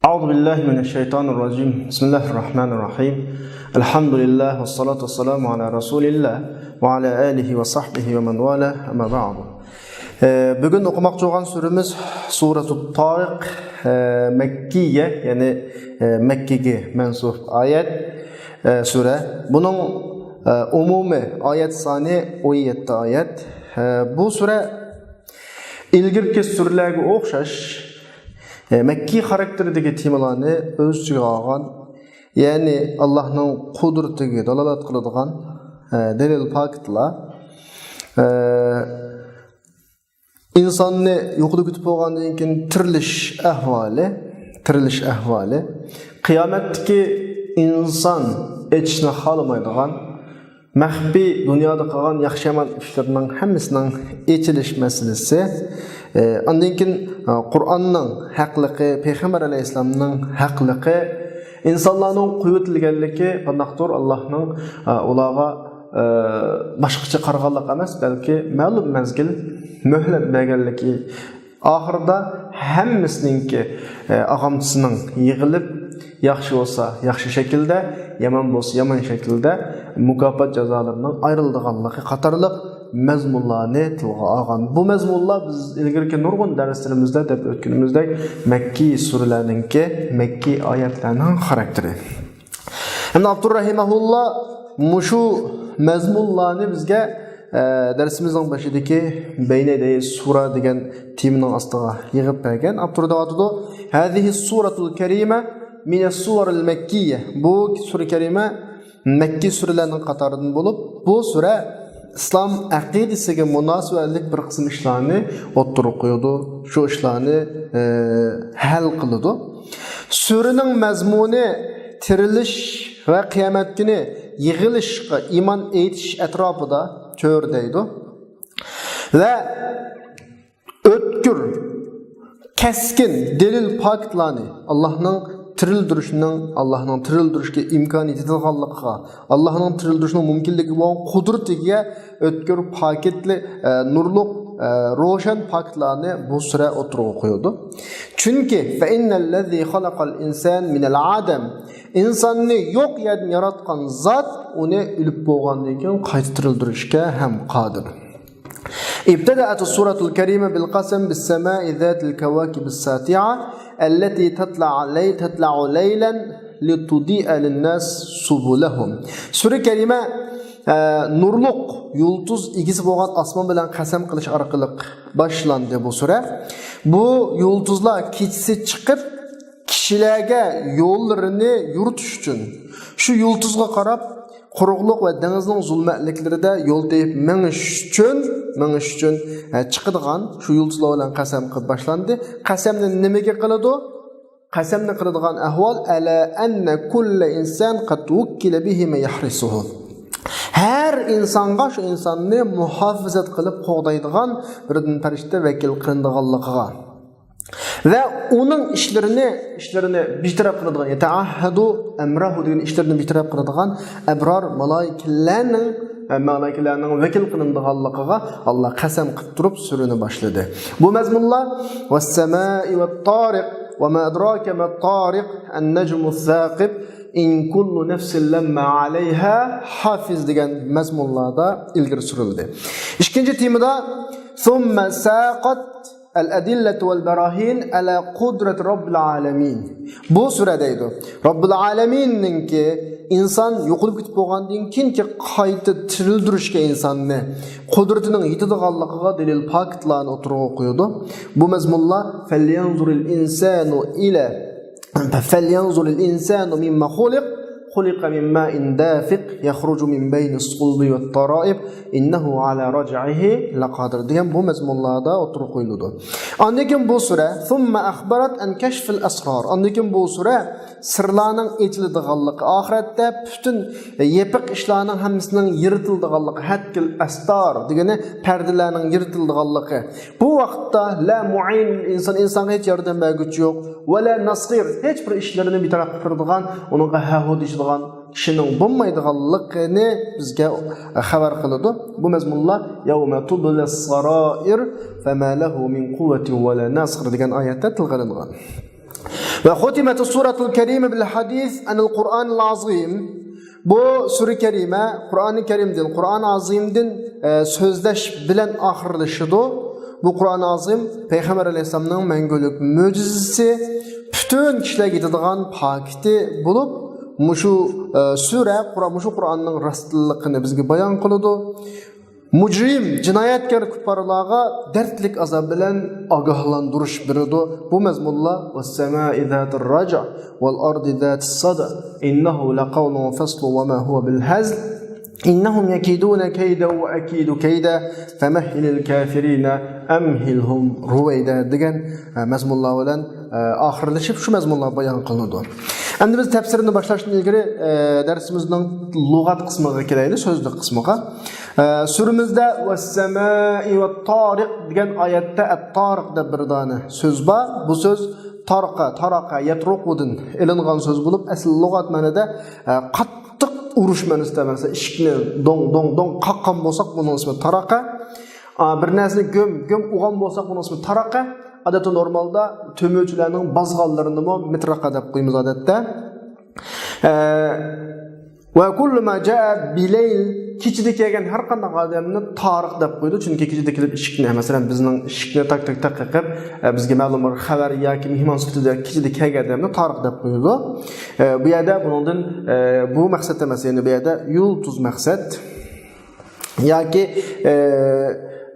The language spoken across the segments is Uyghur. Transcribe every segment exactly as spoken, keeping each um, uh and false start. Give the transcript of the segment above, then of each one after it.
أعوذ بالله من الشيطان الرجيم. بسم الله الرحمن الرحيم. الحمد لله والصلاة والسلام على رسول الله وعلى آله وصحبه ومن والاه، أما بعد. ئە، بۈگۈن ئوقۇماقچى بولغان سۈرىمىز سۇرەتۇت تارىق، ئە، مەككىيە، يەنى، ئە، مەككىگە مەنسۇپ ئايەت، ئە، سۈرە. بۇنىڭ، ئە، ئومۇمىي ئايەت سانى ئون يەتتە ئايەت. ئە، بۇ سۈرە ئىلگىرىكى سۈرىلەرگە ئوخشاش، ئە، مەككىي خاراكتېرىدىكى تېمىلارنى ئۆز ئىچىگە ئالغان، يەنى ئاللاھنىڭ قۇدرىتىگە دالالەت قىلىدىغان، ئە، دەلىل پاكىتلار، ئە، ئىنساننى يوقىتىپ كېتىپ بولغاندىن كېيىن تىرىلىش ئەھۋالى، تىرىلىش ئەھۋالى، قىيامەتتىكى ئىنسان ئېچىشنى خالىمايدىغان، مەخپىي دۇنيادا قىلغان ياخشى-يامان ئىشلىرىنىڭ ھەممىسىنىڭ ئېچىلىش مەسىلىسى، ئى، ئاندىن كېيىن، ئى، قۇرئاننىڭ ھەقلىقى، پەيغەمبەر ئەلەيھىسسالامنىڭ ھەقلىقى، ئىنسانلارنىڭ قويۇۋېتىلگەنلىكى، قانداقتۇر ئاللاھنىڭ، ئى، ئۇلارغا، ئى، باشقىچە قارىغانلىق ئەمەس، بەلكى مەلۇم مەزگىل مۆھلەت بەرگەنلىكى، ئاخىرىدا ھەممىسىنىڭكى، ئە، ئاغامچىسىنىڭ يىغىلىپ، ياخشى بولسا ياخشى شەكىلدە، يامان بولسا يامان شەكىلدە مۇكاپات جازالىرىنىڭ ئايرىلىدىغانلىقى قاتارلىق مەزمۇنلارنى تىلغا ئالغان. بۇ مەزمۇنلار بىز ئىلگىرىكى نۇرغۇن دەرسلىرىمىزدە دەپ ئۆتكىنىمىزدەك مەككىي سۈرىلەرنىڭكى، مەككىي ئايەتلەرنىڭ خاراكتېرى. ئەمدى ئابدۇر رەھىمەھۇللا مۇشۇ مەزمۇنلارنى بىزگە، ئە، دەرسىمىزنىڭ بېشىدىكى بەينە يەدەي سۇرە دېگەن تېمىنىڭ ئاستىغا يىغىپ بەرگەن. ئاپتور دەۋاتىدۇ، «هذه السورة الكريمة من السور المكية». بۇ سۈرە كەرىمە مەككىي سۈرىلەرنىڭ قاتارىدىن بولۇپ، بۇ سۈرە ئىسلام ئەقىدىسىگە مۇناسىۋەتلىك بىر قىسىم ئىشلارنى ئوتتۇرىغا قويىدۇ. شۇ ئىشلارنى، ئە، ھەل قىلىدۇ. سۈرىنىڭ مەزمۇنى تىرىلىش ۋە قىيامەت كۈنى يىغىلىشقا ئىمان ئېيتىش ئەتراپىدا چۆرىدەيدۇ. ۋە ئۆتكۈر، كەسكىن دەلىل پاكىتلارنى، ئاللاھنىڭ تىرىلدۈرۈشىنىڭ، ئاللاھنىڭ تىرىلدۈرۈشكە ئىمكانىيىتى يېتىدىغانلىقىغا، ئاللاھنىڭ تىرىلدۈرۈشىنىڭ مۇمكىنلىكىگە بولغان قۇدرىتىگە ئۆتكۈر پاكىتلى، ئە، نۇرلۇق، ئە، روشەن پاكىتلارنى بۇ سۈرە ئوتتۇرىغا قويىدۇ. چۈنكى، فإن الذي خلق الإنسان من العدم، ئىنساننى يوق يەردىن ياراتقان زات ئۇنى ئۆلۈپ بولغاندىن كېيىن قايتا تىرىلدۈرۈشكە ھەم قادىر. ابتدأت السورة الكريمة بالقسم بالسماء ذات الكواكب الساطعة التي تطلع لي-، تطلع ليلا لتضيء للناس سبلهم. سۈرە كەرىمە، ئە، نۇرلۇق يۇلتۇز ئىگىسى بولغان ئاسمان بىلەن قەسەم قىلىش ئارقىلىق باشلاندى بۇ سۈرە. بۇ يۇلتۇزلار كېچىسى چىقىپ، كىشىلەرگە يوللىرىنى يورۇتۇش ئۈچۈن، شۇ يۇلتۇزغا قاراپ، قۇرۇقلۇق ۋە دېڭىزنىڭ زۇلمەتلىكلىرىدە يول تېپىپ مېڭىش ئۈچۈن، مېڭىش ئۈچۈن، ئە، چىقىدىغان شۇ يۇلتۇزلار بىلەن قەسەم قىلىپ باشلاندى. قەسەمنى نېمىگە قىلىدۇ؟ قەسەمنى قىلىدىغان ئەھۋال، ألا أن كل إنسان قد وكل به من يحرسه. ھەر ئىنسانغا شۇ ئىنساننى مۇھاپىزەت قىلىپ قوغدايدىغان بىردىن پەرىشتە ۋەكىل قىلىنىدىغانلىقىغا. ۋە ئۇنىڭ ئىشلىرىنى، ئىشلىرىنى بىر تەرەپ قىلىدىغان، يەتەئەھھەدۇ ئەمرەھۇ دېگەن ئىشلىرىنى بىر تەرەپ قىلىدىغان ئەبرار مالايىكىلەرنىڭ، ئە، مالايىكىلەرنىڭ ۋەكىل قىلىنىدىغانلىقىغا ئاللا قەسەم قىلىپ تۇرۇپ سۈرىنى باشلىدى. بۇ مەزمۇنلار، والسماء والطارق، وما أدراك ما الطارق، النجم الثاقب، إن كل نفس لما عليها حافظ دېگەن مەزمۇنلاردا ئىلگىرى سۈرۈلدى. ئىككىنچى تېمىدا، ثم ساقت الأدلة والبراهين على قدرة رب العالمين. بۇ سۈرە دەيدۇ، رەببۇل ئالەمىننىڭكى ئىنسان يوقىلىپ كېتىپ بولغاندىن كېيىنكى قايتا تىرىلدۈرۈشكە ئىنساننى قۇدرىتىنىڭ يېتىدىغانلىقىغا دەلىل پاكىتلارنى ئوتتۇرىغا قويىدۇ. بۇ مەزمۇنلار، فلينظر الإنسان إلى، فلينظر الإنسان مما خلق، خلق من ماء دافق، يخرج من بين الصلب والترائب، إنه على رجعه لقادر دېگەن بۇ مەزمۇنلاردا ئوتتۇرىغا قويۇلىدۇ. ئاندىن كېيىن بۇ سۈرە، ثم أخبرت عن كشف الأسرار. ئاندىن كېيىن بۇ سۈرە سىرلارنىڭ ئېچىلىدىغانلىقى، ئاخىرەتتە پۈتۈن يېپىق ئىشلارنىڭ ھەممىسىنىڭ يىرتىلىدىغانلىقى، ھەتكىل ئەستار دېگىنى پەردىلەرنىڭ يىرتىلىدىغانلىقى. بۇ ۋاقىتتا لا معين للإنسان، ئىنسانغا ھېچ ياردەم بەرگۈچى يوق، ولا نصير، ھېچ بىر ئىشلىرىنى بىتەرەپ قىلىدىغان، ئۇنىڭغا ھەھۇ دېيىشىدىغان كىشىنىڭ بولمايدىغانلىقىنى بىزگە خەۋەر قىلىدۇ. بۇ مەزمۇنلار يوم تبلى السرائر فما له من قوة ولا ناصر دېگەن ئايەتتە تىلغا ئېلىنغان. وختمت السورة الكريمة بالحديث عن القرآن العظيم. بۇ سۈرە كەرىمە قۇرئانى كەرىمدىن، قۇرئان ئازىمدىن، ئە، سۆزلەش بىلەن ئاخىرلىشىدۇ. بۇ قۇرئان ئازىم پەيغەمبەر ئەلەيھىسسالامنىڭ مەڭگۈلۈك مۆجىزىسى، پۈتۈن كىشىلەرگە يېتىدىغان پاكىتى بولۇپ، مۇشۇ، ئە، سۈرە، قۇرئان، مۇشۇ قۇرئاننىڭ راستلىقىنى بىزگە بايان قىلىدۇ. مۇجرىم، جىنايەتكار كۇپپارلارغا دەردلىك ئازاب بىلەن ئاگاھلاندۇرۇش بېرىدۇ. بۇ مەزمۇنلار والسماء ذات الرجع والأرض ذات الصدع إنه لقول فصل وما هو بالهزل إنهم يكيدون كيدا وأكيد كيدا فمهل الكافرين أمهلهم رويدا دېگەن، ئە، مەزمۇنلار بىلەن، ئە، ئاخىرلىشىپ، شۇ مەزمۇنلار بايان قىلىنىدۇ. ئەمدى بىز تەپسىرنى باشلاشتىن ئىلگىرى، ئە، دەرسىمىزنىڭ لۇغەت قىسمىغا كېلەيلى، سۆزلۈك قىسمىغا. ئە، سۈرىمىزدە «والسماء والطارق» دېگەن ئايەتتە «ئەت-تارىق» دەپ بىر دانە سۆز بار. بۇ سۆز تارقە، تارقە، يەترۇقۇدىن ئېلىنغان سۆز بولۇپ، ئەسلى لۇغەت مەنىدە، ئە، قاتتىق ئۇرۇش مەنىسىدە، مەسىلەن، ئىشىكنى دوڭ، دوڭ، دوڭ قاققان بولساق، بۇنىڭ ئىسمى تارقە. ئا، بىر نەرسىنى گۆم، گۆم ئۇرغان بولساق، بۇنىڭ ئىسمى تارقە. ئادەتتە نورمالدا تۆمۈرچىلەرنىڭ بازغانلىرىنىمۇ مىتراقا دەپ قويىمىز ئادەتتە. ئە، وكل ما جاء بالليل، كېچىدە كەلگەن ھەر قانداق ئادەمنى تارىق دەپ قويىدۇ، چۈنكى كېچىدە كېلىپ ئىشىكنى، مەسىلەن، بىزنىڭ ئىشىكنى تاك، تاك، تاك قېقىپ، ئە، بىزگە مەلۇم بىر خەۋەر ياكى مېھمان سۈپىتىدە كېچىدە كەلگەن ئادەمنى تارىق دەپ قويىدۇ. ئە، بۇ يەردە بۇنىڭدىن، ئە، بۇ مەقسەت ئەمەس، يەنى بۇ يەردە يۇلتۇز مەقسەت. ياكى، ئە،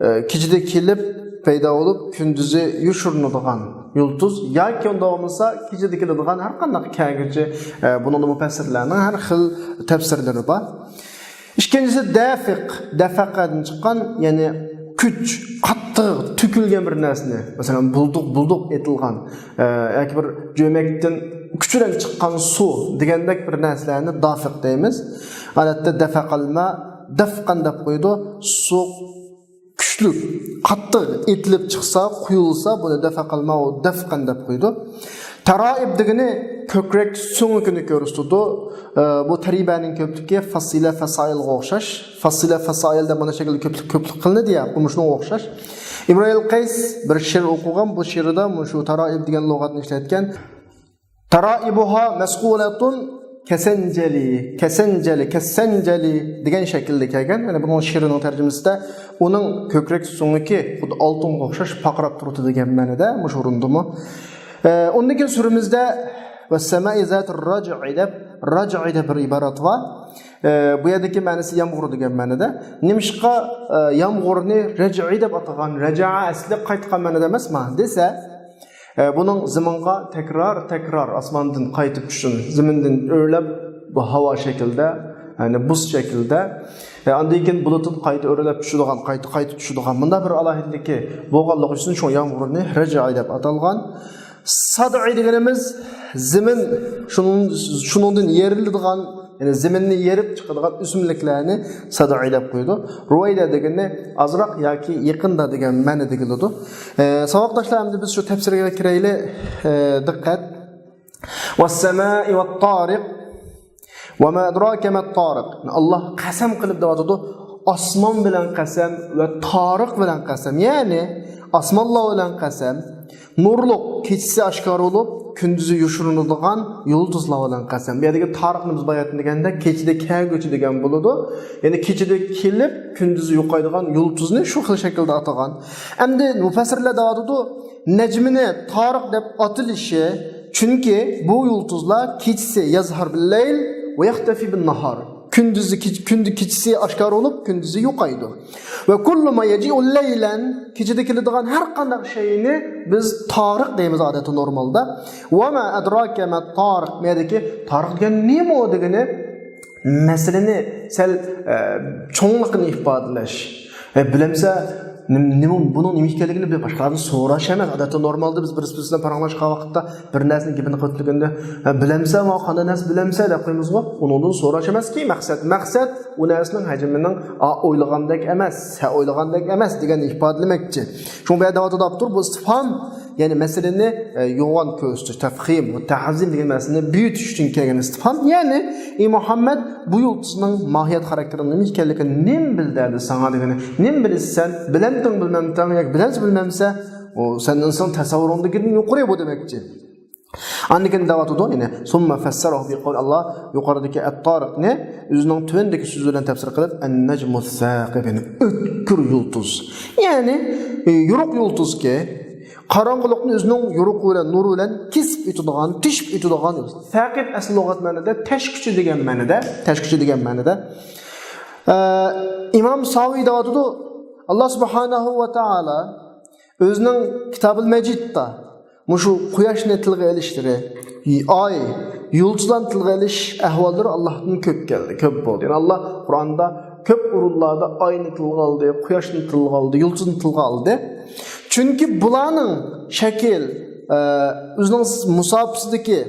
ئە، كېچىدە كېلىپ پەيدا بولۇپ، كۈندۈزى يوشۇرۇنىدىغان يۇلتۇز ياكى ئۇنداق بولمىسا كېچىدە كېلىدىغان ھەر قانداق كەلگۈچى، ئە، بۇنىڭدا مۇپەسسىرلەرنىڭ ھەر خىل تەپسىرلىرى بار. ئىككىنچىسى دافىق، دەفەقەدىن چىققان، يەنى كۈچ، قاتتىق تۆكۈلگەن بىر نەرسىنى، مەسىلەن، بۇلدۇق، بۇلدۇق ئېتىلغان، ئە، ياكى بىر جۆمەكتىن كۈچ بىلەن چىققان سۇ دېگەندەك بىر نەرسىلەرنى دافىق دەيمىز. ئادەتتە دەفەقەلما دەفقەن دەپ قويىدۇ. سۇ كۈچلۈك، قاتتىق ئېتىلىپ چىقسا، قۇيۇلسا، بۇنى دەفەقەلما دەفقەن دەپ قويىدۇ. تارائىب دېگىنى كۆكرەك سۆڭىكىنى كۆرسىتىدۇ. ئە، بۇ تەرىبەنىڭ كۆپلۈكى فاسىلە، فاسائىلغا ئوخشاش. فاسىلە، فاسائىل دەپ مانا شەكىلدە كۆپلۈك، كۆپلۈك قىلىنىدۇ يا، بۇ مۇشۇنىڭغا ئوخشاش. ئىمرۇئىل قەيس بىر شېئىر ئوقۇغان، بۇ شېئىرىدا مۇشۇ تارائىب دېگەن لۇغەتنى ئىشلەتكەن. تارائبها مثقولة كسنجل، كسنجل، كسنجل دېگەن شەكىلدە كەلگەن. يەنى بۇنىڭ شېئىرىنىڭ تەرجىمىسىدە ئۇنىڭ كۆكرەك سۆڭىكى خۇددى ئالتۇنغا ئوخشاش پارقىراپ تۇرىدۇ دېگەن مەنىدە مۇشۇ ئورۇندىمۇ. ئە، ئۇندىن كېيىن سۈرىمىزدە والسماء ذات الرجع دەپ، رەجئ دەپ بىر ئىبارەت بار. ئە، بۇ يەردىكى مەنىسى يامغۇر دېگەن مەنىدە. نېمىشقا، ئە، يامغۇرنى رەجئ دەپ ئاتىغان؟ رەجەئە ئەسلى قايتقان مەنىدە ئەمەسما دېسە، ئە، بۇنىڭ زېمىنغا تەكرار، تەكرار ئاسماندىن قايتىپ چۈشۈشى، زېمىندىن ئۆرلەپ، بۇ ھاۋا شەكلىدە، يەنى بۇز شەكلىدە، ئە، ئاندىن كېيىن بۇلۇتتىن قايتا ئۆرلەپ چۈشىدىغان، قايتا، قايتا چۈشىدىغان، مۇنداق بىر ئالاھىدىلىكى بولغانلىقى ئۈچۈن شۇڭا يامغۇرنى رەجئە دەپ ئاتالغان. سادئى دېگىنىمىز زېمىن، شۇنىڭ، شۇنىڭدىن يېرىلىدىغان، يەنى زېمىننى يېرىپ چىقىدىغان ئۆسۈملۈكلەرنى سادئى دەپ قويىدۇ. رويدا دېگىنى ئازراق ياكى يېقىندا دېگەن مەنىدە كېلىدۇ. ئە، ساۋاقداشلار، ئەمدى بىز شۇ تەپسىرگە كىرەيلى. ئە، دىققەت. والسماء والطارق وما أدراك ما الطارق. ئاللاھ قەسەم قىلىپ دەۋاتىدۇ. ئاسمان بىلەن قەسەم ۋە تارىق بىلەن قەسەم. يەنى ئاسمانلار بىلەن قەسەم، نۇرلۇق، كېچىسى ئاشكارا بولۇپ، كۈندۈزى يوشۇرۇنىدىغان يۇلتۇزلار بىلەن قەسەم. بۇ يەردىكى تارىقنى بىز باياتىن دېگەندەك، كېچىدە كەلگۈچى دېگەن بولىدۇ. يەنى كېچىدە كېلىپ، كۈندۈزى يوقايدىغان يۇلتۇزنى شۇ خىل شەكىلدە ئاتىغان. ئەمدى مۇپەسسىرلەر دەۋاتىدۇ، نەجمىنى تارىق دەپ ئاتىلىشى، چۈنكى بۇ يۇلتۇزلار كېچىسى يەزھار بىللەيل ۋە يەختەفى بىنناھار. كۈندۈزى كېچ-، كۈندە-، كېچىسى ئاشكارا بولۇپ، كۈندۈزى يوقايدۇ. ۋە كۇللۇ ما يەجىئۇ لەيلەن، كېچىدە كېلىدىغان ھەر قانداق شەينى بىز تارىق دەيمىز ئادەتتە نورمالدا. ۋە ما ئەدراكە ما تارىق، مەدىكى تارىق دېگەن نېمە دېگىنى، مەسىلىنى سەل، ئە، چوڭلۇقىنى ئىپادىلەش. ئە، بىلەمسە، نېم-، نېمە، بۇنىڭ نېمە ئىكەنلىكىنى بىر باشقىلاردىن سوراش ئەمەس. ئادەتتە نورمالدا بىز بىرسى بىرسى بىلەن پاراڭلاشقان ۋاقىتتا بىر نەرسىنىڭ گېپىنى قىلىۋاتقىندا، «ھە، بىلەمسەن، ماڭا قانداق نەرسە بىلەمسەن؟» دەپ قويىمىزغۇ. ئۇنىڭدىن سوراش ئەمەسكى مەقسەت. مەقسەت ئۇ نەرسىنىڭ ھەجمىنىڭ، «ئا، ئويلىغاندەك ئەمەس، سەن ئويلىغاندەك ئەمەس» دېگەننى ئىپادىلىمەكچى. شۇڭا بۇ يەردە دەۋاتىدۇ ئاپتور، بۇ ئىستىفھام، يەنى مەسىلىنى، ئە، يوغان كۆرسىتىش، تەفخىم، تەئزىم دېگەن مەسىلىنى بۈيۈتۈش ئۈچۈن كەلگەن ئىستىفھام. يەنى، ئى مۇھەممەد، بۇ يۇلتۇزنىڭ ماھىيەت خاراكتېرىنىڭ نېمە ئىكەنلىكىنى نېمە بىلدۈردى ساڭا دېگىنى. نېمە بىلىسەن؟ بىلەمتىڭ بىلمەمتىڭ ياكى بىلەمسە بىلمەمسە، ئۇ سەن ئىنسان تەسەۋۋۇرۇڭدىكىدىن يۇقىرى بۇ دېمەكچى. ئاندىن كېيىن دەۋاتىدۇ، يەنى ثم فسره بقول، ئاللا يۇقىرىدىكى ئەت-تارىقنى ئۆزىنىڭ تۆۋەندىكى سۆزى بىلەن تەپسىر قىلىپ، النجم الثاقب، يەنى ئۆتكۈر يۇلتۇز. يەنى، ئى، يورۇق يۇلتۇزكى، قاراڭغۇلۇقنى ئۆزىنىڭ يورۇقى بىلەن، نۇرى بىلەن كېسىپ ئۆتىدىغان، تېشىپ ئۆتىدىغان يۇلتۇز. ساقىب ئەسلى لۇغەت مەنىدە تەشكۈچى دېگەن مەنىدە، تەشكۈچى دېگەن مەنىدە. ئە، ئىمام ساۋىي دەۋاتىدۇ، ئاللا سۇبھانەھۇ ۋە تائالا ئۆزىنىڭ كىتابىل مەجىدتا مۇشۇ قۇياشنى تىلغا ئېلىشلىرى، ئاي، يۇلتۇزلارنى تىلغا ئېلىش ئەھۋاللىرى ئاللاھتىن كۆپ كەلدى، كۆپ بولدى. يەنى ئاللا قۇرئاندا كۆپ ئورۇنلاردا ئاينى تىلغا ئالدى، قۇياشنى تىلغا ئالدى، يۇلتۇزنى تىلغا ئالدى. چۈنكى بۇلارنىڭ شەكىل، ئە، ئۆزىنىڭ مۇساپىسىدىكى،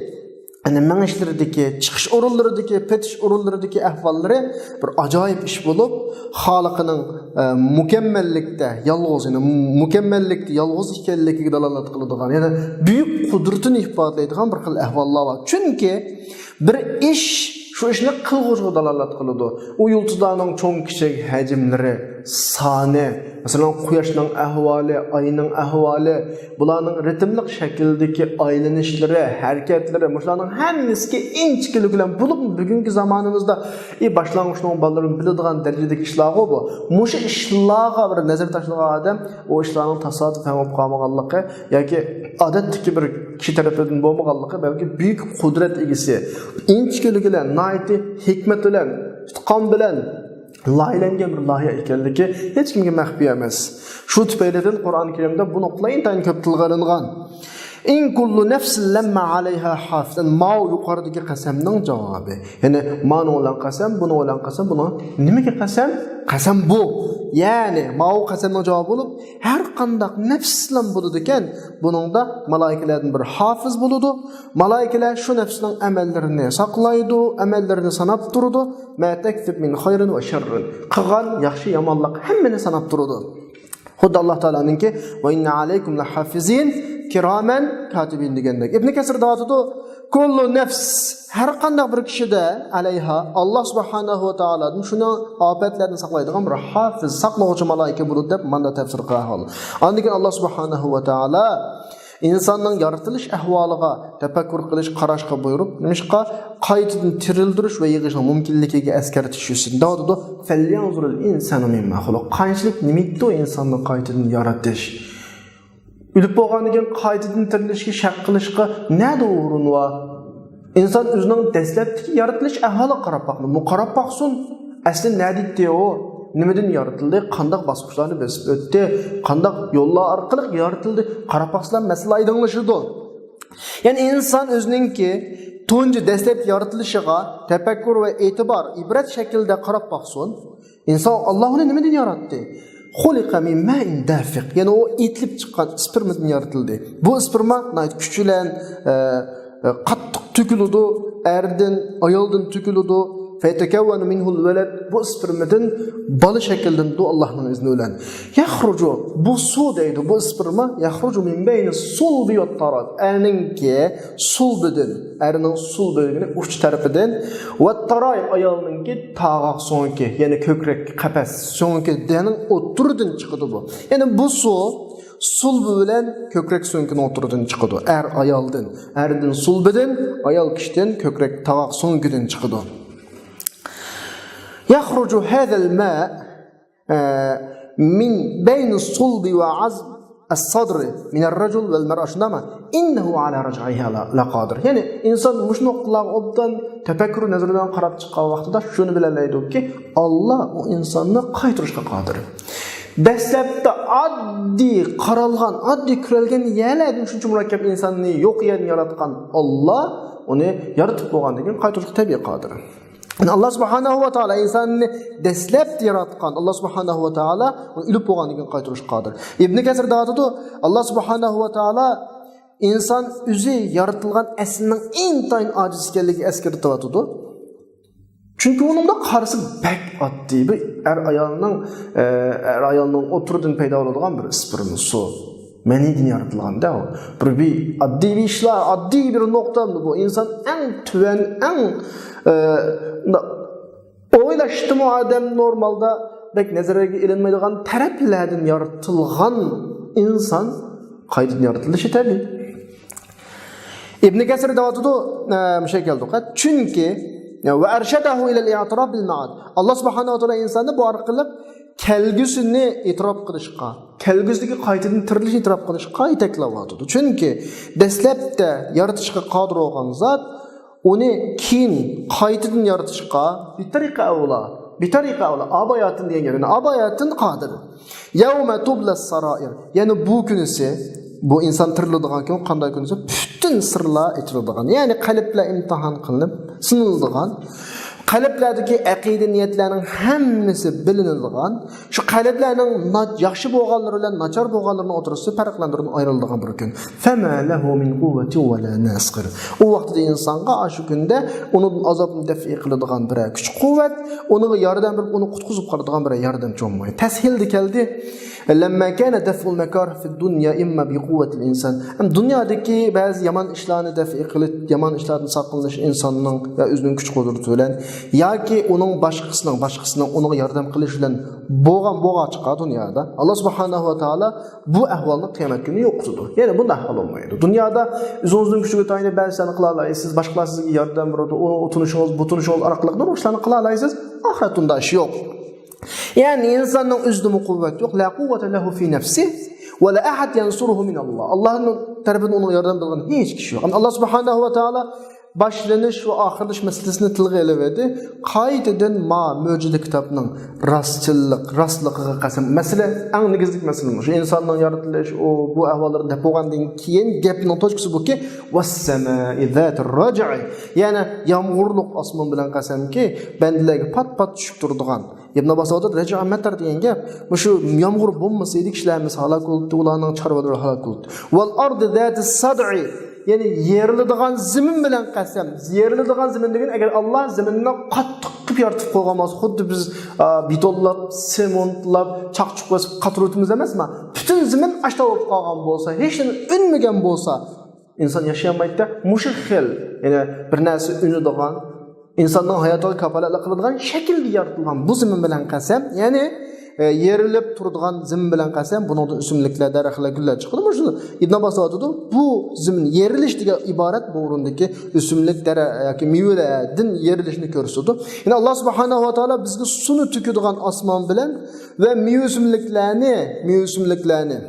يەنى مېڭىشلىرىدىكى، چىقىش ئورۇنلىرىدىكى، پېتىش ئورۇنلىرىدىكى ئەھۋاللىرى بىر ئاجايىپ ئىش بولۇپ، خالىقىنىڭ، ئە، مۇكەممەللىكتە يالغۇز، يەنى مۇكەممەللىكتە يالغۇز ئىكەنلىكىگە دالالەت قىلىدىغان، يەنى بۈيۈك قۇدرىتىنى ئىپادىلەيدىغان بىر خىل ئەھۋاللار بار. چۈنكى بىر ئىش شۇ ئىشنى قىلغۇچىغا دالالەت قىلىدۇ. ئۇ يۇلتۇزلارنىڭ چوڭ كىچىك ھەجىملىرى، سانى، مەسىلەن، قۇياشنىڭ ئەھۋالى، ئاينىڭ ئەھۋالى، بۇلارنىڭ رىتىملىق شەكىلدىكى ئايلىنىشلىرى، ھەرىكەتلىرى، مۇشۇلارنىڭ ھەممىسىگە ئىنچىكىلىك بىلەن، بولۇپمۇ بۈگۈنكى زامانىمىزدا، ئى، باشلانغۇچنىڭ بالىلىرىمۇ بىلىدىغان دەرىجىدىكى ئىشلارغۇ بۇ. مۇشۇ ئىشلارغا بىر نەزەر تاشلىغان ئادەم ئۇ ئىشلارنىڭ تاسادىپەن بولۇپ قالمىغانلىقى ياكى ئادەتتىكى بىر كىشى تەرىپىدىن بولمىغانلىقى، بەلكى بۈيۈك قۇدرەت ئىگىسى، ئىنچىكىلىك بىلەن، ناھايىتى ھېكمەت بىلەن، ئىتقان بىلەن لايىھەلەنگەن بىر لايىھە ئىكەنلىكى ھېچكىمگە مەخپىي ئەمەس. شۇ تۈپەيلىدىن قۇرئان كەرىمدە بۇ نۇقتىلار ئىنتايىن كۆپ تىلغا ئېلىنغان. إن كل نفس لما عليها حافظ. ماۋۇ يۇقىرىدىكى قەسەمنىڭ جاۋابى. يەنى مانىڭ بىلەن قەسەم، بۇنىڭ بىلەن قەسەم، بۇنىڭ نېمىگە قەسەم؟ قەسەم بۇ. يەنى ماۋۇ قەسەمنىڭ جاۋابى بولۇپ، ھەر قانداق نەپسلەم بولىدىكەن، بۇنىڭدا مالايىكىلەردىن بىر ھافىز بولىدۇ. مالايىكىلەر شۇ نەپسنىڭ ئەمەللىرىنى ساقلايدۇ، ئەمەللىرىنى ساناپ تۇرىدۇ. ما تكسب من خير وشر. قىلغان ياخشى، يامانلىق ھەممىنى ساناپ تۇرىدۇ. خۇددى ئاللا تائالانىڭكى، وإن عليكم لحافظين كراما كاتبين دېگەندەك. ئىبن كەسىر دەۋاتىدۇ، كل نفس، ھەر قانداق بىر كىشىدە، عليها، ئاللا سۇبھانەھۇ ۋە تائالادىن شۇنى ئاپەتلەردىن ساقلايدىغان بىر ھافىز، ساقلىغۇچى مالايىكە بولىدۇ دەپ ماندا تەپسىر قىلغان. ئاندىن كېيىن ئاللا سۇبھانەھۇ ۋە تائالا ئىنساننىڭ يارىتىلىش ئەھۋالىغا تەپەككۇر قىلىش، قاراشقا بۇيرۇپ، نېمىشقا قايتىدىن تىرىلدۈرۈش ۋە يىغىشنىڭ مۇمكىنلىكىگە ئەسكەرتىش يۈزىسىدىن دەۋاتىدۇ، فلينظر الإنسان مما خلق. قانچىلىك نېمە ئىدى ئۇ ئىنساننى قايتىدىن يارىتىش؟ ئۆلۈپ بولغاندىن كېيىن قايتىدىن تىرىلىشكە شەك قىلىشقا نەدە ئورۇن بار؟ ئىنسان ئۆزىنىڭ دەسلەپتىكى يارىتىلىش ئەھۋالىغا قاراپ باقمىدىمۇ؟ قاراپ باقسۇن. ئەسلى نەدە ئىدى ئۇ؟ نېمىدىن يارىتىلدى؟ قانداق باسقۇچلارنى بېسىپ ئۆتتى؟ قانداق يوللار ئارقىلىق يارىتىلدى؟ قاراپ باقسىلا مەسىلە ئايدىڭلىشىدۇ. يەنى ئىنسان ئۆزىنىڭكى تۇنجى دەسلەپ يارىتىلىشىغا تەپەككۇر ۋە ئېتىبار، ئىبرەت شەكلىدە قاراپ باقسۇن. ئىنسان، ئاللا ئۇنى نېمىدىن ياراتتى؟ خۇلىقە مىن مائىن دافىق. يەنى ئۇ ئېتىلىپ چىققان ئىسپېرمىدىن يارىتىلدى. بۇ ئىسپېرما ناھايىتى كۈچ بىلەن، ئە، ئە، قاتتىق تۆكۈلىدۇ، ئەردىن، ئايالدىن تۆكۈلىدۇ. فيتكون منه الولد. بۇ ئىسپېرمىدىن بالا شەكىللىنىدۇ ئاللانىڭ ئىزنى بىلەن. يخرج، بۇ سۇ دەيدۇ، بۇ ئىسپېرما، يخرج من بين الصلب والترائب. ئەرنىڭكى سۇلبىدىن، ئەرنىڭ سۇلبىدىن، ئۇچ تەرىپىدىن، ۋەتتارائىب، ئايالنىڭكى تاغاق سۆڭىكى، يەنى كۆكرەك قەپەس سۆڭىكىنىڭ ئوتتۇرىدىن چىقىدۇ بۇ. يەنى بۇ سۇ سۇلبى بىلەن كۆكرەك سۆڭىكىنىڭ ئوتتۇرىدىن چىقىدۇ. ئەر ئايالدىن، ئەردىن سۇلبىدىن، ئايال كىشىدىن كۆكرەك تاغاق سۆڭىكىدىن چىقىدۇ. يخرج هذا الماء، ئە، من بين الصلب وعظم الصدر من الرجل والمرأة، شۇنداقمۇ؟ إنه على رجعه لقادر. يەنى ئىنسان مۇشۇ نۇقتىلارغا ئوبدان تەپەككۇر نەزىرى بىلەن قاراپ چىققان ۋاقتىدا شۇنى بىلەلەيدۇكى، ئاللا ئۇ ئىنساننى قايتۇرۇشقا قادىر. دەسلەپتە ئاددىي قارالغان، ئاددىي كۆرەلگەن يەرلەردىن شۇنچە مۇرەككەپ ئىنساننى يوق يەردىن ياراتقان ئاللا ئۇنى يارىتىپ بولغاندىن كېيىن قايتۇرۇشقا تەبىئىي قادىر. يەنى ئاللا سۇبھانەھۇ ۋە تائالا ئىنساننى دەسلەپتە ياراتقان، ئاللا سۇبھانەھۇ ۋە تائالا ئۇنى ئۆلۈپ بولغاندىن كېيىن قايتۇرۇشقا قادىر. ئىبن كەسىر دەۋاتىدۇ، ئاللا سۇبھانەھۇ ۋە تائالا ئىنسان ئۆزى يارىتىلغان ئەسلىنىڭ ئىنتايىن ئاجىز ئىكەنلىكىگە ئەسكەرتىۋاتىدۇ. چۈنكى ئۇنىڭدا قارىسا بەك ئاددىي بىر ئەر ئايالنىڭ، ئە، ئەر ئايالنىڭ ئوتتۇرىدىن پەيدا بولىدىغان بىر ئىسپېرما سۇ. مەنىدىن يارىتىلغاندا ئۇ. بىر، بىر ئاددىي بىر ئىشلار، ئاددىي بىر نۇقتا بۇ. ئىنسان ئەڭ تۆۋەن، ئەڭ، ئە، ئويلاشتىمۇ ئادەم نورمالدا بەك نەزەرگە ئېلىنمايدىغان تەرەپلەردىن يارىتىلغان ئىنسان قايتىدىن يارىتىلىشى تەبىئىي. ئىبن كەسىر دەۋاتىدۇ، ئە، مۇشۇ كەلدۇق. چۈنكى، ۋە ئەرشەدەھۇ ئىلەل ئىئتىراف بىل مەئاد. ئاللا سۇبھانەھۇ ۋە تائالا ئىنساننى بۇ ئارقىلىق كەلگۈسىنى ئېتىراپ قىلىشقا، كەلگۈسىدىكى قايتىدىن تىرىلىشنى ئېتىراپ قىلىشقا يېتەكلەۋاتىدۇ. چۈنكى دەسلەپتە يارىتىشقا قادىر بولغان زات ئۇنى كېيىن قايتىدىن يارىتىشقا بىتەرىقە ئەۋلا، بىتەرىقە ئەۋلا، ئاباياتىن دېگەن گەپ، يەنى ئاباياتىن قادىر. يەۋمە تۇبلەس سارائىر. يەنى بۇ كۈنىسى، بۇ ئىنسان تىرىلىدىغان كۈن قانداق كۈنىسى؟ پۈتۈن سىرلار ئېچىلىدىغان. يەنى قەلبلەر ئىمتىھان قىلىنىپ سىنىلىدىغان. قەلبلەردىكى ئەقىدە نىيەتلەرنىڭ ھەممىسى بىلىنىدىغان. شۇ قەلبلەرنىڭ نا-، ياخشى بولغانلىرى بىلەن ناچار بولغانلىرىنىڭ ئوتتۇرىسىدا پەرقلەندۈرۈلۈپ ئايرىلىدىغان بىر كۈن. فەمە لەھۇ مىن قۇۋۋەتىن ۋە لا ناسىر. ئۇ ۋاقتىدا ئىنسانغا ئاشۇ كۈندە ئۇنىڭدىن ئازابنى دەفئى قىلىدىغان بىرەر كۈچ-قۇۋۋەت، ئۇنىڭغا ياردەم بېرىپ، ئۇنى قۇتقۇزۇپ قالىدىغان بىرەر ياردەمچى بولمايدۇ. تەسھىلدە كەلدى. لەمما كان دەفئۇل مەكارىھ فىد دۇنيا ئىمما بى قۇۋۋەتىل ئىنسان. ھەم دۇنيادىكى بەزى يامان ئىشلارنى دەفئى قىلىش، يامان ئىشلاردىن ساقلىنىش ئىنساننىڭ يا ئۆزىنىڭ كۈچ قۇدرىتى بىلەن ياكى ئۇنىڭ باشقىسىنىڭ، باشقىسىنىڭ ئۇنىڭغا ياردەم قىلىشى بىلەن بولغان، بولغاچقا دۇنيادا. ئاللا سۇبھانەھۇ ۋە تائالا بۇ ئەھۋالنى قىيامەت كۈنى يوقىتىدۇ. يەنى بۇنداق ئەھۋال بولمايدۇ. دۇنيادا ئۆزىڭىزنىڭ كۈچىگە تايىنىپ بەزى ئىشلارنى قىلالايسىز، باشقىلار سىزگە ياردەم بېرىدۇ، ئۇ، ئۇ تونۇشىڭىز، بۇ تونۇشىڭىز ئارقىلىق نۇرغۇن ئىشلارنى قىلالايسىز. ئاخىرەتتە ئۇنداق ئىش يوق. يەنى ئىنساننىڭ ئۆزىدىمۇ قۇۋۋەت يوق. لا قۇۋۋەتە لەھۇ فى نەفسىھ ۋە لا ئەھەد يەنسۇرۇھۇ مىنەللاھ. ئاللانىڭ تەرىپىدىن ئۇنىڭغا ياردەم بېرىدىغان ھېچ كىشى يوق. ئاللا سۇبھانەھۇ ۋە تائالا باشلىنىش ۋە ئاخىرلىشىش مەسىلىسىنى تىلغا ئېلىۋەردى. قايتىدىن ما مۆجىزە كىتابنىڭ راستچىللىق، راستلىقىغا قەسەم. مەسىلە، ئەڭ نېگىزلىك مەسىلە مۇشۇ ئىنساننىڭ يارىتىلىش، ئۇ، بۇ ئەھۋاللار دەپ بولغاندىن كېيىن گەپنىڭ توچكىسى بۇكى، ۋەسسەمائى زاتىر رەجئ. يەنى يامغۇرلۇق ئاسمان بىلەن قەسەمكى، بەندىلەرگە پات-پات چۈشۈپ تۇرىدىغان. ئىبن ئابباس ئاۋاتىدۇ، رەجئ مەتەر دېگەن گەپ. مۇشۇ يامغۇر بولمىسا ئىدى، كىشىلەر ھەممىسى ھالاك بولۇپتۇ، ئۇلارنىڭ چارۋىلىرى ھالاك بولۇپتۇ. ۋەل ئەرزى زاتىس سەدئى، يەنى يېرىلىدىغان زېمىن بىلەن قەسەم. يېرىلىدىغان زېمىن دېگەن، ئەگەر ئاللا زېمىننى قاتتىق قىلىپ يارىتىپ قويغان بولسا، خۇددى بىز، ئا، بېتونلاپ، سېمونتلاپ، چاقچۇق بېسىپ قاتۇرۇۋېتىمىز ئەمەسما؟ پۈتۈن زېمىن ئاشتا بولۇپ قالغان بولسا، ھېچ نېمە ئۈنمىگەن بولسا، ئىنسان ياشىيالمايدۇ. مۇشۇ خىل، يەنى بىر نەرسە ئۈنىدىغان، ئىنساننىڭ ھاياتىغا كاپالەتلىك قىلىدىغان شەكىلدە يارىتىلغان بۇ زېمىن بىلەن قەسەم، يەنى، ئە، يېرىلىپ تۇرىدىغان زېمىن بىلەن قەسەم، بۇنىڭدىن ئۆسۈملۈكلەر، دەرەخلەر، گۈللەر چىقىدۇ. مۇشۇ ئىبن ئابباس ئېيتىدۇ، بۇ زېمىن يېرىلىش دېگەن ئىبارەت بۇ ئورۇندىكى ئۆسۈملۈك، دەرەخ ياكى مېۋىلەردىن يېرىلىشنى كۆرسىتىدۇ. يەنى ئاللا سۇبھانەھۇ ۋە تائالا بىزگە سۇنى تۆكىدىغان ئاسمان بىلەن ۋە مېۋە ئۆسۈملۈكلەرنى، مېۋە ئۆسۈملۈكلەرنى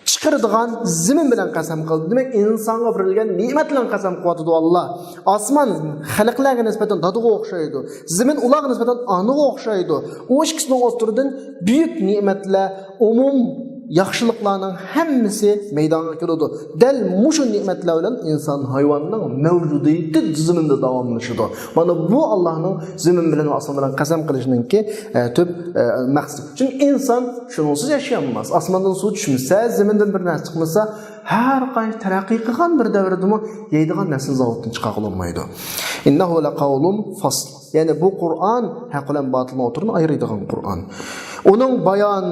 چىقىرىدىغان زېمىن بىلەن قەسەم قىلدى. دېمەك، ئىنسانغا بېرىلگەن نېمەت بىلەن قەسەم قىلىۋاتىدۇ ئاللا. ئاسمان خەلقلەرگە نىسبەتەن دادىغا ئوخشايدۇ. زېمىن ئۇلارغا نىسبەتەن ئانىغا ئوخشايدۇ. ئۇ ئىككىسىنىڭ ئوتتۇرىدىن بۈيۈك نېمەتلەر، ئومۇم ياخشىلىقلارنىڭ ھەممىسى مەيدانغا كېلىدۇ. دەل مۇشۇ نېمەتلەر بىلەن ئىنسان، ھايۋاننىڭ مەۋجۇدىيىتى زېمىندا داۋاملىشىدۇ. مانا بۇ ئاللانىڭ زېمىن بىلەن ۋە ئاسمان بىلەن قەسەم قىلىشىنىڭكى، ئە، تۈپ، ئە، مەقسىتى. چۈنكى ئىنسان شۇنىڭسىز ياشىيالماس. ئاسماندىن سۇ چۈشمىسە، زېمىندىن بىر نەرسە چىقمىسا، ھەر قانچە تەرەققىي قىلغان بىر دەۋردىمۇ يەيدىغان نەرسىنى زاۋۇتتىن چىقارغىلى بولمايدۇ. ئىننەھۇ لەقەۋلۇن فەسل. يەنى بۇ قۇرئان ھەق بىلەن باتىلنىڭ ئوتتۇرىنى ئايرىيدىغان قۇرئان. ئۇنىڭ بايان،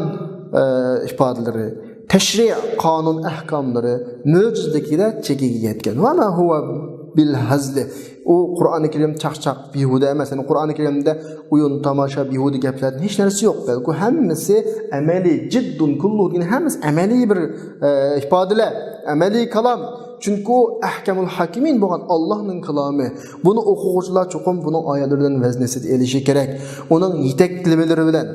ئە، ئىپادىلىرى، تەشرىئ، قانۇن ئەھكاملىرى مۆجىزىدىكىدە چېكىگە يەتكەن. ۋە ما ھۇۋە بىل ھەزلى. ئۇ قۇرئانى كەرىم چاقچاق، بىھۇدە ئەمەس. يەنى قۇرئانى كەرىمدە ئويۇن، تاماشا، بىھۇدە گەپلەردىن ھېچ نەرسە يوق. بەلكى ھەممىسى ئەمەلىي، جىددۇن كۇللۇ دېگەن ھەممىسى ئەمەلىي بىر، ئە، ئىپادىلەر، ئەمەلىي كالام. چۈنكى ئۇ ئەھكەمۇل ھاكىمىن بولغان ئاللانىڭ كالامى. بۇنى ئوقۇغۇچىلار چوقۇم بۇنىڭ ئايەتلىرى بىلەن ۋەزن نەسىيەت ئېلىشى كېرەك. ئۇنىڭ يېتەكلىمىلىرى بىلەن،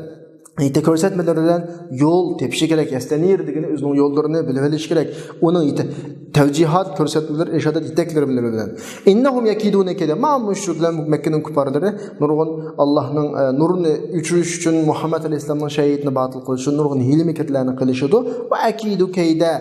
يېتە كۆرسەتمىلىرى بىلەن يول تېپىشى كېرەك. يەستەنىر دېگىنى ئۆزىنىڭ يوللىرىنى بىلىۋېلىشى كېرەك. ئۇنىڭ يېتە-، تەۋجىھات، كۆرسەتمىلىرى، ئىرشادات يېتەكلىرى بىلەن. ئىننەھۇم يەكىدۇنە كەيدە. مانا مۇشۇ بىلەن مەككىنىڭ كۇپپارلىرى نۇرغۇن ئاللانىڭ، ئە، نۇرىنى ئۆچۈرۈش ئۈچۈن، مۇھەممەد ئەلەيھىسسالامنىڭ شەرىئىتىنى باتىل قىلىش ئۈچۈن نۇرغۇن ھىيلە مىكىرلەرنى قىلىشىدۇ. ۋە ئەكىدۇ كەيدە.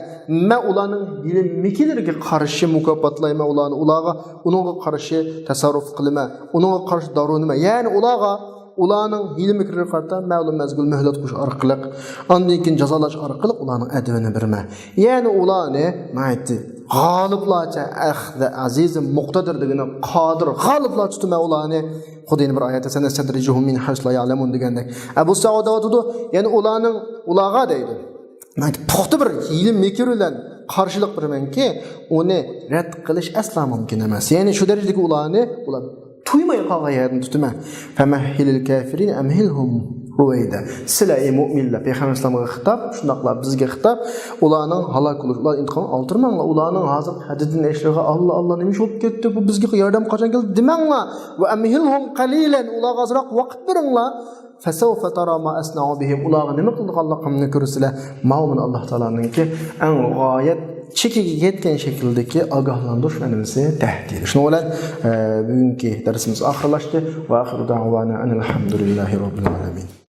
مەن ئۇلارنىڭ ھىيلە مىكىرلىرىگە قارشى مۇكاپاتلايمەن ئۇلارنى. ئۇلارغا، ئۇنىڭغا قارشى تەسەررۇپ قىلىمەن. ئۇنىڭغا قارشى دارۇ نېمە؟ يەنى ئۇلارغا ئۇلارنىڭ ھىيلە مىكرىگە قارىتا مەلۇم مەزگىل مۆھلەت قويۇش ئارقىلىق، ئاندىن كېيىن جازالاش ئارقىلىق ئۇلارنىڭ ئەدىۋىنى بېرىمەن. يەنى ئۇلارنى ناھايىتى غالىبلارچە، ئەخزە ئەزىزى مۇقتەدىر دېگىنى قادىر، غالىبلار تۇتىمەن ئۇلارنى. خۇددى يەنە بىر ئايەتتە سەنەستەدرىجۇھۇم مىن ھەيسۇ لا يەلەمۇن دېگەندەك. ئەبۇ سەئۇد دەۋاتىدۇ، يەنى ئۇلارنىڭ، ئۇلارغا دەيدۇ. مەن پۇختا بىر ھىيلە مىكىر بىلەن قارشىلىق بېرىمەنكى، ئۇنى رەت قىلىش ئەسلا مۇمكىن ئەمەس. يەنى شۇ دەرىجىدىكى ئۇلارنى، ئۇلار تۇيماي قالغان يەردىن تۇتىمەن. فەمەھھىلىل كافىرىنە ئەمھىلھۇم. روەيدە، سىلەر ئەي مۆمىنلەر، پەيغەمبەر ئەلەيھىسسالامغا خىتاب، شۇنداقلا بىزگە خىتاب، ئۇلارنىڭ ھالاك بولۇش، ئۇلار ئىنتىقام ئالدۇرماڭلار، ئۇلارنىڭ ھازىرقى ھەددىدىن ئېشىشىغا، ئاللا، ئاللا، نېمە ئىش بولۇپ كەتتى، بۇ بىزگە ياردەم قاچان كېلىدۇ دېمەڭلار. ۋە ئەمھىلھۇم قەلىلەن، ئۇلارغا ئازراق ۋاقىت بېرىڭلار. فسوف ترى ما أصنع بهم، ئۇلارغا نېمە قىلىدىغانلىقىمنى كۆرىسىلەر. ماۋۇ مانا ئاللا تائالانىڭكى ئەڭ غايەت چېكىگە يەتكەن شەكىلدىكى ئاگاھلاندۇرۇش ۋە نېمىسى، تەھدىتى. شۇنىڭ بىلەن، ئە، بۈگۈنكى دەرسىمىز ئاخىرلاشتى. ۋە ئاخىرۇ دەئۋانا ئەنىل ھەمدۇلىللاھى رەببىل ئالەمىن.